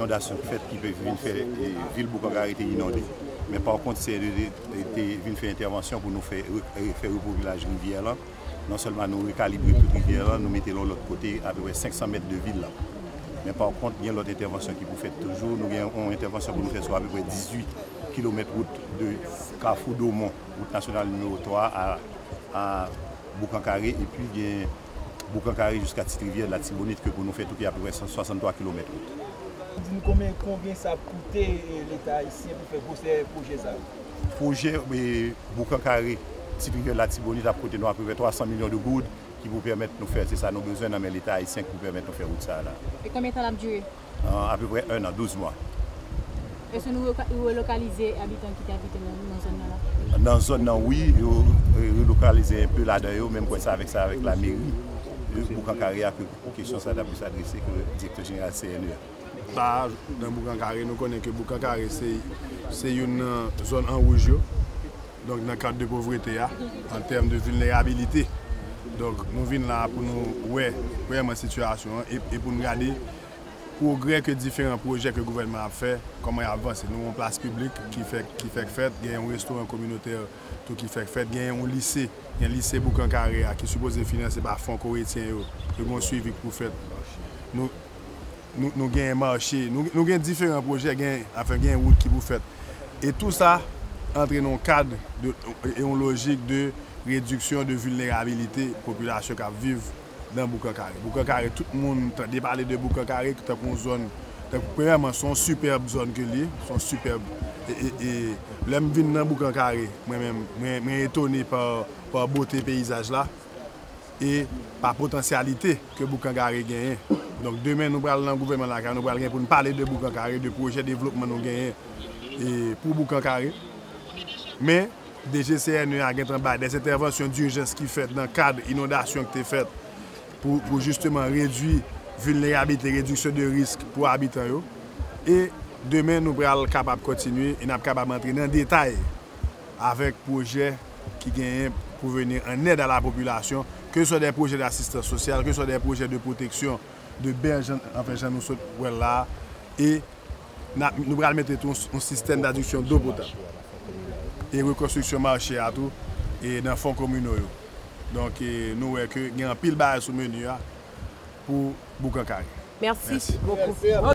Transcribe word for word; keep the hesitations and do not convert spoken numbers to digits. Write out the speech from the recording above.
inondasyon ki fèt ki pe vin fè, e, vil Boukan Kare te inonde. Men pa kont, C N E te, te vin fè entèvansyon pou nou fè re-, e, fè repopilaj rivyè lan. Non sèlman nou rekalibre tout rivyè lan, nou mete l yon lòt kote, apeprè senk san mèt de vil lan. Men pa kont, gen lòt entèvansyon ki pou fèt toujou. Nou gen yon entèvansyon pou nou fè sou apeprè dizuit kilomèt wout de Kafou Domon, wout nasyonal nimewo twa a, a Boukan Kare, epi gen Boukan Kare jiska Ti Rivyè, Latibonit, ke pou nou fè tou ki apeprè san swasanntwa kilomèt wout. Di nou konbyen, konbyen sa ap koute, e, Leta ayisyen pou fè gwosè pwojè sa yo? Pwojè, e, Boukan Kare, Ti Rivyè, Latibonit ap koute nou apeprè twa san milyon de goud ki pou pèmèt nou fè, se sa nou bezwen nan men Leta ayisyen ki pou pèmèt nou fè wout sa a la. E konbyen tan l ap dire? An apeprè en an, douz mwa. Èske nou reloka-, relokalize abitan ki te abite nan, nan zòn nan la? Nan zòn nan, wi, yo, e, relokalize enpe ladan yo, men m kwè se avèk sa, avèk lameri, e, Boukan Kare a ke kesyon sa a t ap plis adrese ke direktè jeneral C N E a. La, nan Boukan Kare, nou konnen ke Boukan Kare se, se youn nan zòn an wouj yo. Donk, nan kad de povrete a, an tèm de vilnerabilite. Donk, nou vin la pou nou wè vrèman sitiyasyon an e, e pou nou gade pwogrè ke diferan pwojè ke gouvènman ap fè, kòman y ap vanse. Nou yon plas piblik ki fèk, ki fèk fèt, gen yon restoran kominotè tou ki fèk fèt, gen yon lise, gen lise Boukan Kare a ki sipoze finanse pa fon koretyen yo, yo gen yon swivi ki pou fèt. Nou, nou, nou gen mache, nou, nou gen diferan pwojè, gen, anfen, gen wout ki pou fèt. E tou sa antre nan yon kad de, e yon lojik de rediksyon de vilnerabilite popilasyon k ap viv nan Boukan Kare. Boukan Kare, tout moun tande pale de Boukan Kare tankou yon zòn, tankou, premyèman, se yon sipèb zòn ke l ye, se yon sipèb. E, e, e lè m vin nan Boukan Kare, mwen menm, mwen, mwen etone pa, pa bote peyizaj la e pa potansyalite ke Boukan Kare genyen. Donk, demen, nou pral nan gouvènman lakay, nou pral gen pou n pale de Boukan Kare, de pwojè devlopman nou genyen, e, pou Boukan Kare. Men, D G C N E a gentan bay dè entèvansyon dijans ki fèt nan kad inondasyon ki te fèt pou, pou jisteman redui vilnerabilite, rediksyon de risk pou abitan yo. E demen, nou pral kapab kontinye e n ap kapab antre nan detay avèk pwojè ki genyen pou vini an èd a la popilasyon, ke swa dè pwojè dasistans sosyal, ke swa dè pwojè de pwoteksyon de bèj, anfen, jan nou sot wè l la a, e n ap, nou pral mete tou yon, yon sistèm dadiksyon dlo potab e rekonstriksyon mache a tou, e nan fon kominal yo. Donk, e, nou wè ke gen anpil bagay sou meni a pou Boukan Kare. Mèsi. Mèsi. Bokou.